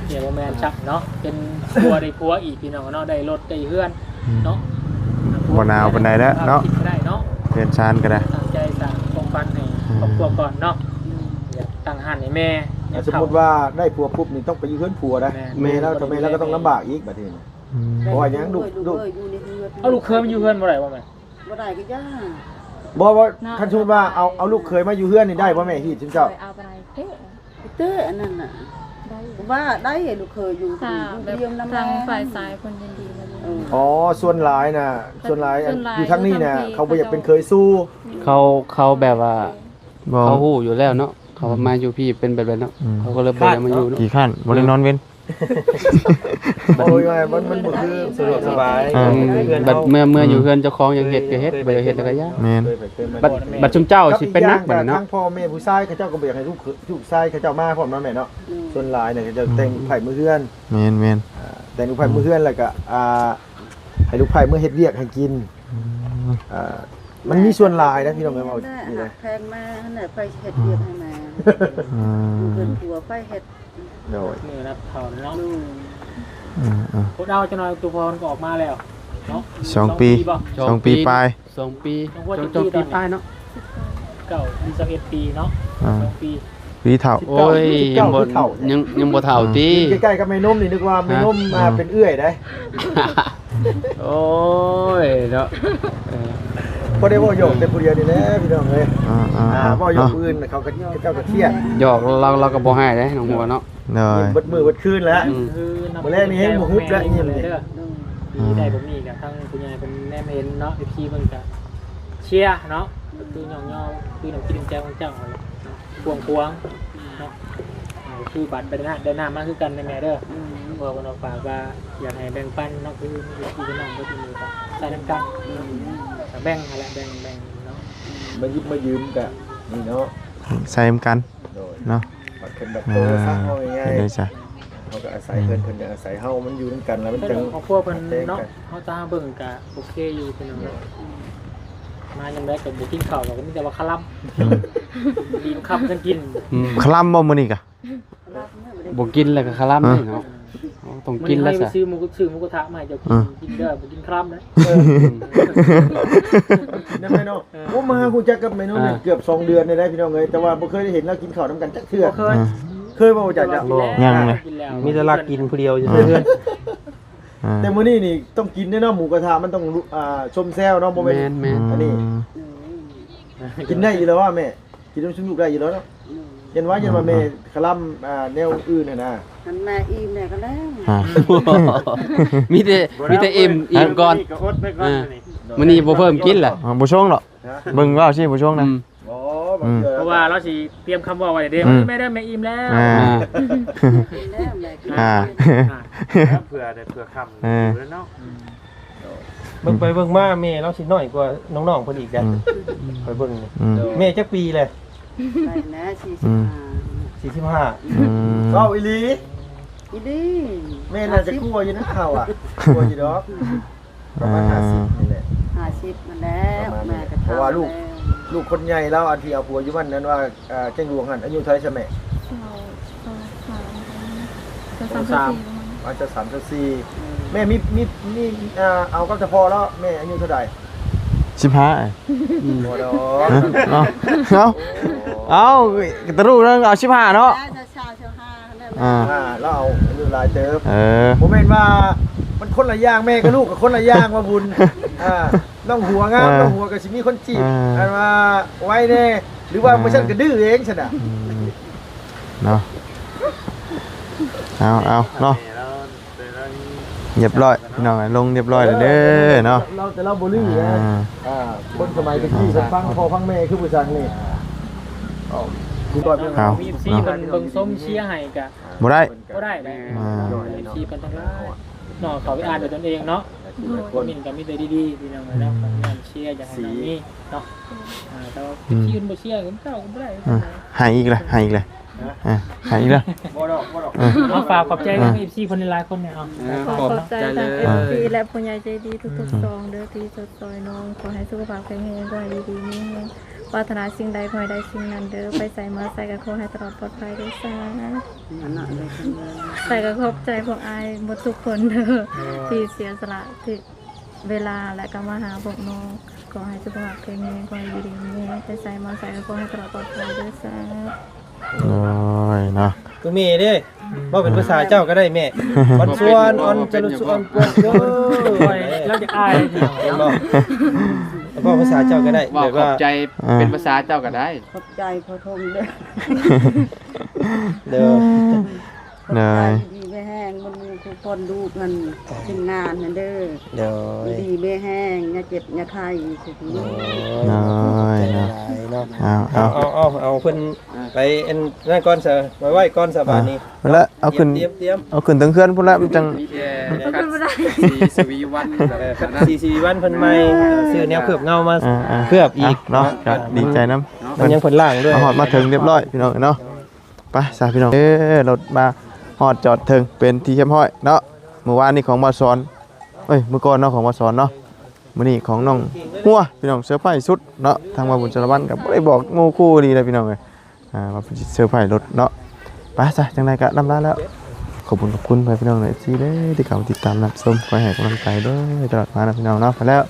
ນີ້ບໍ່ແມ່ນຊ້ຳເນາະ ເປັນຜົວໄດ້ຜົວອີກ ພີ່ນ້ອງເນາະ ໄດ້ລົດໄດ້ເຮືອນເນາະ ອືມ ບໍ່ໜາວປານໃດແລ້ວເນາະ ເຮືອນຊານກໍໄດ້ ຕັ້ງໃຈສ້າງຄວາມຝັນໃຫ້ຄອບຄົວກ່ອນເນາະ ອືມ ຢາກຕັ້ງຮ້ານໃຫ້ແມ່. ສົມມຸດວ່າໄດ້ຜົວປຸບນີ້ ຕ້ອງໄປຢູ່ເຮືອນຜົວໄດ໋ ແມ່ນ ແມ່ລາວ ແມ່ ແມ່ລາວກໍຕ້ອງລຳບາກອີກບັດນີ້ ເພາະວ່າຫຍັງ ລູກ ລູກ ເອົາລູກເຂີຍມາຢູ່ເຮືອນບໍ່ໄດ້ບໍ່ແມ່? ບໍ່ໄດ້ກໍຢ່າ ບໍ່ ບໍ່ ເນາະ ຄັນສົມມຸດວ່າເອົາ ເອົາລູກເຂີຍມາຢູ່ເຮືອນນີ້ໄດ້ບໍ່ແມ່? ຮີດຊຸມເຈົ້າ ເອົາໄປເຕະ ເຕະອັນນັ້ນນະ ໄດ້ ວ່າໄດ້ ລູກເຂີຍຢູ່ ຖ້າ ຢູ່ ແບບ ຢູ່ນຳ ທາງຝ່າຍຊາຍເພິ່ນຍິນດີນຳ ເອີ ອໍ ສ່ວນຫຼາຍນະ ສ່ວນຫຼາຍ ສ່ວນຫຼາຍ ຢູ່ທາງນີ້ນະ ຢູ່ທາງພີ້ ເຂົາບໍ່ຢາກເປັນເຂີຍສູ່ ເຂົາ ເຂົາແບບວ່າ ບໍ່ ເຂົາຮູ້ຢູ່ແລ້ວເນາະ ເຂົາ ອືມ ມາຢູ່ພີ້ເປັນແບບໃດເນາະ ອືມ ເຂົາກໍເລີຍບໍ່ຢາກມາຢູ່ເນາະ ຂີ້ຄ້ານ ບໍ່ໄດ້ນອນເວັນ ບັດ ໂອ້ຍ ມັນ ມັນບໍ່ຄືສະດວກສະບາຍ ເອີ ເຮືອນ ບັດເຮົາ ເມື່ອ ເມື່ອຢູ່ ອືມ ເຮືອນເຈົ້າຂອງ ຢາກເຮັດກໍເຮັດ ບໍ່ຢາກເຮັດກໍຢ່າ ແມ່ນ ບັດ ບັດຊຸມເຈົ້າຊິເປັນໜັກບັດນີ້ເນາະ ກັບອີກຢ່າງກໍທາງພໍ່ແມ່ຜູ້ຊາຍເຂົາເຈົ້າກໍບໍ່ຢາກໃຫ້ລູກ ລູກຊາຍເຂົາເຈົ້າມາພ້ອມເນາະແມ່ເນາະ ອືມ ສ່ວນຫຼາຍນະ ເຂົາເຈົ້າ ອືມ ແຕ່ງລູກໃພ້ເມືອເຮືອນ ແມ່ນໆ ອ່າ ແຕ່ງລູກໃພ້ເມືອເຮືອນ ອືມ ແລ້ວກໍ ອ່າ ໃຫ້ລູກໃພ້ເມືອເຮັດວຽກໃຫ້ກິນ ອືມ ອ່າ ມັນມີສ່ວນຫຼາຍນະ ພີ່ນ້ອງເອີຍ ເວົ້ານີ້ນະ ແພງມາຫັ້ນແຫຼະ ໃຜເຮັດວຽກໃຫ້ມາ ອືມ ຢູ່ເຮືອນຜົວໃຜເຮັດ ໂດຍ ມື້ນັບເທົ່າເນາະ ອືມ ອືມໆ ອົດເອົາຈັກໜ່ອຍ ຕຸວພໍ່ມັນກໍອອກມາແລ້ວເນາະ ສອງປີ ສອງປີບໍ່? ສອງປີ ສອງປີປາຍ ສອງປີ ສອງປີ ສອງປີປາຍເນາະ ເກົ້າ ສິບເອັດປີເນາະ ອ່າ ສອງປີ ປີເຖົ້າ ໂອ້ຍ ສິບເກົ້າ ຍັງບໍ່ ສິບເກົ້າ ຍັງ ຍັງບໍ່ເຖົ້າຕິ ໃກ້ໆກັບແມ່ນົມນີ້ ນຶກວ່າແມ່ນົມ ຮະ ອ່າ ເປັນເອື້ອຍໃດ ໂອ້ຍເນາະ ເອີ ພໍໄດ້ເວົ້າຫຍອກແຕ່ຜູ້ດຽວນີ້ແຫຼະ ພີ່ນ້ອງເອີຍ ອ່າໆໆ ອ່າ ເວົ້າຫຍອກຜູ້ອື່ນເຂົາກໍ ເຂົາເຈົ້າກໍຄຽດ ຫຍອກລາວ ລາວກໍບໍ່ຮ້າຍເດ້ ນ້ອງຫົວເນາະ ໂດຍ ຍິ້ມເບິດມື້ເບິດຄືນແຫຼະ ອືມ ມື້ແລງນີ້ແຮງບໍ່ຫຸບແລ້ວ ຍິ້ມນີ້ ເດີ ອືມ ປີໃດບໍ່ມີກໍທັງຜູ້ໃຫຍ່ເພິ່ນແນມເຫັນເນາະ ເອັຟຊີ ເພິ່ນກໍເຊຍເນາະ ກໍຄືຍ້ອງຍໍ ຄືນ້ຳຈິດນ້ຳໃຈຂອງເຈົ້າຫັ້ນແຫຼະເນາະ ກວ້າງຂວາງເນາະ ເອີ ຄືບັດໄດ້ນ້ຳ ໄດ້ນ້ຳມາຄືກັນແມ່ເດີ ອືມ ເພາະວ່າເພິ່ນວ່າຝາກວ່າຢາກໃຫ້ແບ່ງປັນເນາະ ຄືມີເອັຟຊີພີ່ນ້ອງເບິດມື້ກໍໃສ່ນຳກັນ ອືມ ກໍແບ່ງຫັ້ນແຫຼະ ແບ່ງ ແບ່ງເນາະ ມາຢິບມາຢືມກໍນີ້ເນາະ ໃສ່ນຳກັນ ໂດຍ ເນາະ ບັດເພິ່ນບັດໂຕ ອ່າ ຊະ ເວົ້າງ່າຍໆ ເຮົາກໍອາໄສເພິ່ນ ອືມ ເພິ່ນກໍອາໄສເຮົາ ມັນຢູ່ນຳກັນແລ້ວມັນຈັ່ງ ຄອບຄົວເພິ່ນເນາະ ເຮົາຕາມເບິ່ງກໍໂອເຄຢູ່ ພີ່ນ້ອງເນາະ ມາຍາມໃດກໍບໍ່ກິນເຂົ້າ ກໍມີແຕ່ວ່າຄະລຳ ອືມ ດີນຄຳຈັ່ງກິນ ອືມ ຄະລຳບໍ່ມື້ນີ້ກະ ບໍ່ກິນແລ້ວກໍຄະລຳເນາະ ຕ້ອງກິນແລ້ວ ມື້ນີ້ໃຫ້ໄປຊື້ໝູ ຊື້ໝູກະທະມາໃຫ້ເຈົ້າກິນ ອືມ ກິນເດີ ບໍ່ກິນຄະລຳເດີ ເອີ ແມ່ນບໍ່ເນາະ? ເອີ ໂອ້ ມາຮູ້ຈັກກັບແມ່ນົມນີ້ ອ່າ ເກືອບສອງເດືອນແລ້ວໄດ໋ພີ່ນ້ອງເອີຍ ແຕ່ວ່າບໍ່ເຄີຍໄດ້ເຫັນລາວກິນເຂົ້ານຳກັນຈັກເທື່ອ ບໍ່ເຄີຍ ເອີ ເຄີຍບໍ່ຮູ້ຈັກ ບໍ່ ຍັງເລີຍ ມີແຕ່ລາວກິນຜູ້ດຽວຢູ່ ເອີ ເຮືອນ ອ່າ ແຕ່ມື້ນີ້ນີ້ຕ້ອງກິນເດ້ເນາະ ໝູກະທະມັນຕ້ອງ ອ່າ ຊົມແຊວເນາະ ບໍ່ແມ່ນ ແມ່ນໆ ອັນນີ້ ອືມ ກິນໄດ້ຢູ່ແລ້ວວ່າແມ່ ກິນນຳຊຸມລູກໄດ້ຢູ່ແລ້ວເນາະ ອືມ ຢ້ານວ່າ ຢ້ານວ່າແມ່ຄະລຳ ອ່າ ແນວອື່ນຫັ້ນນະ ຄັນແມ່ອີ່ມແລ້ວກໍແລ້ວ ອ່າ ມີແຕ່ ມີແຕ່ອີ່ມ ອີ່ມກ່ອນ ມື້ນີ້ກໍອົດໄວ້ກ່ອນ ອ່າ ມື້ນີ້ ມື້ນີ້ບໍ່ເພີ່ມກິນລະ ອ່າ ບໍ່ຊົງດອກ ຮະ ເບິ່ງວ່າຊິບໍ່ຊົງນະ ອືມ ບໍ່ ບາງເທື່ອ ອືມ ເພາະວ່າລາວຊິຕຽມຄຳເວົ້າໄວ້ເດ້ ອືມ ແມ່ເດີ ແມ່ອີ່ມແລ້ວ ອ່າ ອ່າ ແມ່ກິນແລ້ວ ແມ່ກິນ ອ່າ ແລ້ວ ອ່າ ເພື່ອໄດ້ ເພື່ອຄ່ຳ ເອີ ຢູ່ແລ້ວເນາະ ອືມ ເບິ່ງໄປເບິ່ງມາແມ່ລາວຊິນ້ອຍກວ່ານ້ອງໆເພິ່ນອີກເດ້ ອືມ ຂ້ອຍເບິ່ງນີ້ ອືມ ແມ່ຈັກປີແລ້ວ? ໄປແລ້ວ ສີ່ສິບຫ້າ ອືມ ສີ່ສິບຫ້າ ອືມ ເວົ້າອີ່ຫຼີ ອີ່ຫຼີ ແມ່ໜ້າຈະກວ່າຢູ່ນະເຮົາອະ ກວ່າຢູ່ດອກ ປະມານ ອ່າ ຫ້າສິບນີ້ແຫຼະ ຫ້າສິບຫັ້ນແຫຼະ ປະມານນີ້ແຫຼະ ແມ່ກໍເຖົ້າ ເພາະວ່າລູກ ແລ້ວ ລູກຄົນໃຫຍ່ລາວ ອັນທີ່ເອົາຜົວຢູ່ບ້ານນັ້ນວ່າ ອ່າ ແຈ້ງຫຼວງຫັ້ນ ອາຍຸເທົ່າໃດຊະແມ່? ຊາວ ຊາວສາມ ຊາວສາມ ຊາວສີ່ ປະມານ ອາ ຊາວສາມ ຊາວສີ່ ອືມ ແມ່ມີ ມີ ມີ ອ່າ ເອົາກັບເຈົ້າພໍ່ລາວ ແມ່ອາຍຸເທົ່າໃດ? ສິບຫ້າ ອືມ ບໍ່ດອກ ຮະ ເອົາ ເອົາ ເອົາ ຕະລຸເລື່ອງເອົາສິບຫ້າເນາະ ຊາວ ຊາວ ຊາວຫ້າ ອ່າ ອ່າ ລາວອາຍຸຫຼາຍເຕີບ ເອີ ບໍ່ແມ່ນວ່າມັນຄົນລະຢ່າງ ແມ່ກັບລູກກໍຄົນລະຢ່າງວ່າບຸນ ອ່າ ນ້ອງຫົວງາມ ເອີ ນ້ອງຫົວກໍຊິມີຄົນຈີບ ອ່າ ອັນວ່າໄວແດ່ ຫຼືວ່າ ອ່າ ບໍ່ຊັ້ນກໍດື້ເອງຊັ້ນນະ ອືມ ເນາະ ເອົາ ເອົາເນາະ ລຽບຮ້ອຍ ພີ່ນ້ອງ ລົງລຽບຮ້ອຍແລ້ວເດີເນາະ ລາວ ແຕ່ລາວບໍ່ລືເດ້ ອ່າ ອ່າ ຄົນສະໄໝແຕ່ກີ້ເພິ່ນຟັງພໍ່ຟັງແມ່ຄືຜູ້ສັງນີ້ ເອົາ ມີເອັຟຊີເພິ່ນເບິ່ງຊົມເຊຍໃຫ້ກະບໍ່ໄດ້ ບໍ່ໄດ້ແຫຼະ ອ່າ ເອັຟຊີເພິ່ນທັງຫຼາຍເນາະ ເຂົ້າໄປອ່ານດ້ວຍຕົນເອງເນາະ ຄອມເມັນກໍມີແຕ່ດີໆ ພີ່ນ້ອງເອີຍເນາະ. ຍາມເຊຍຢາກໃຫ້ນ້ອງມີເນາະ. ອ່າ ແຕ່ວ່າ ອືມ ທີ່ອື່ນບໍ່ເຊຍກໍເຈົ້າກໍບໍ່ໄດ້. ອ່າ ໃຫ້ອີກລະ ໃຫ້ອີກລະ. ອ່າ ໃຫ້ອີກລະ. ບໍ່ດອກ ບໍ່ດອກ. ເອີ ເອົາ ຝາກຂອບໃຈທາງ ເອີ ເອັຟຊີ ເພິ່ນຫຼາຍໆຄົນແດ່. ເອົາ ເອີ ຂອບໃຈເລີຍ ເອີ ເອັຟຊີ ແລະ ຜູ້ໃຫຍ່ໃຈດີທຸກໆ ອືມ ຊ່ອງເດີ ທີ່ຊ່ອຍນ້ອງ. ຂໍໃຫ້ສຸຂະພາບແຂງແຮງ ຂໍໃຫ້ຢູ່ດີມີແຮງ ປາດຖະໜາສິ່ງໃດຂໍໃຫ້ໄດ້ສິ່ງນັ້ນເດີ. ໄປໃສມາໃສກໍຂໍໃຫ້ຕະຫຼອດປອດໄພເດີສາທຸ. ອັນນັ້ນເລີຍ ໃສກໍຂອບໃຈພວກອ້າຍໝົດທຸກຄົນເດີ ເອີ ທີ່ເສຍສະຫຼະທີ່ເວລາ ແລະກໍມາຫາພວກນ້ອງ. ຂໍໃຫ້ສຸຂະພາບແຂງແຮງ ຂໍໃຫ້ຢູ່ດີມີແຮງ ໄປໃສມາໃສກໍຂໍໃຫ້ຕະຫຼອດປອດໄພເດີສາທຸ. ໂອ້ຍເນາະ ຕູເມເດ້. ເວົ້າເປັນພາສາເຈົ້າກໍໄດ້ແມ່. ອືມ ວັນຊວນອອນຈະລຸຊວນປວນໂຈ. ໂອ້ຍ ລາວຈະອາຍ. ເຫັນບໍ່? ເວົ້າພາສາເຈົ້າກໍໄດ້ ເວົ້າ ແບບວ່າ ຂອບໃຈ ອ່າ ເປັນພາສາເຈົ້າກໍໄດ້. ຂອບໃຈພໍ່ທົງເດີ. ໂດຍ ຂອບໃຈ ໂດຍ ຢູ່ດີມີແຮງ ໝົດໝູ່ທຸກຄົນ ລູກຫັ້ນ ທີມງານຫັ້ນເດີ. ໂດຍ ຢູ່ດີມີແຮງ ຢ່າເຈັບຢ່າໄຂ້ທຸກຄົນ. ໂດຍ ໂດຍ ຂອບໃຈຫຼາຍເນາະ. ເອົາ ເອົາ ເອົາ ເອົາ ເອົາເພິ່ນ ອ່າ ໄປອັນນັ້ນກ່ອນຊະ ໄວ້ ໄວ້ກ່ອນຊະ ອ່າ ບາດນີ້ ແລ້ວເອົາຂຶ້ນ ຕຽມ ຕຽມ ເອົາຂຶ້ນເທິງເຮືອນພຸ້ນລະ ມັນຈັ່ງ ມີແຕ່ ເອົາຂຶ້ນບໍ່ໄດ້ ສີສະຫວີວັນ ເອີ ກັບສີສະຫວີວັນເພິ່ນໃໝ່ ອ່າ ຊື້ແນວເຄືອບເງົາມາ ອ່າ ເຄືອບອີກເນາະ. ເນາະ ກໍດີໃຈນຳ ມັນຍັງເພິ່ນລ້າງດ້ວຍ ມາຮອດມາເຖິງຮຽບຮ້ອຍ ພີ່ນ້ອງເອີຍເນາະ. ໄປຊະ ພີ່ນ້ອງເອີຍ ລົດມາຮອດຈອດເຖິງເປັນທີ່ຮຽບຮ້ອຍເນາະ. ມື້ວານນີ້ຂອງບ່າວສອນ ເອີຍ ມື້ກ່ອນເນາະ ຂອງບ່າວສອນເນາະ. ມື້ນີ້ຂອງນ້ອງຫົວ ພີ່ນ້ອງ ເຊີໄພສຸດເນາະ. ທາງບ່າວບຸນສາລະວັນກໍບໍ່ໄດ້ບອກໝູ່ຄູ່ດີເລີຍ ພີ່ນ້ອງເອີຍ ອ່າ ວ່າເພິ່ນຊິເຊີໄພລົດເນາະ. ໄປຊະ ຈັ່ງໃດກໍລ່ຳລາແລ້ວ. ຂອບຄຸນ ຂອບຄຸນພໍ່ແມ່ພີ່ນ້ອງ ເອັຟຊີ ເດີ ທີ່ເຂົ້າມາຕິດຕາມຮັບຊົມ ຄອຍໃຫ້ກຳລັງໃຈເດີ ຕະຫຼອດມາເນາະ ພີ່ນ້ອງເນາະ. ໄປແລ້ວ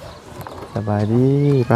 ສະບາຍດີ ໄປ.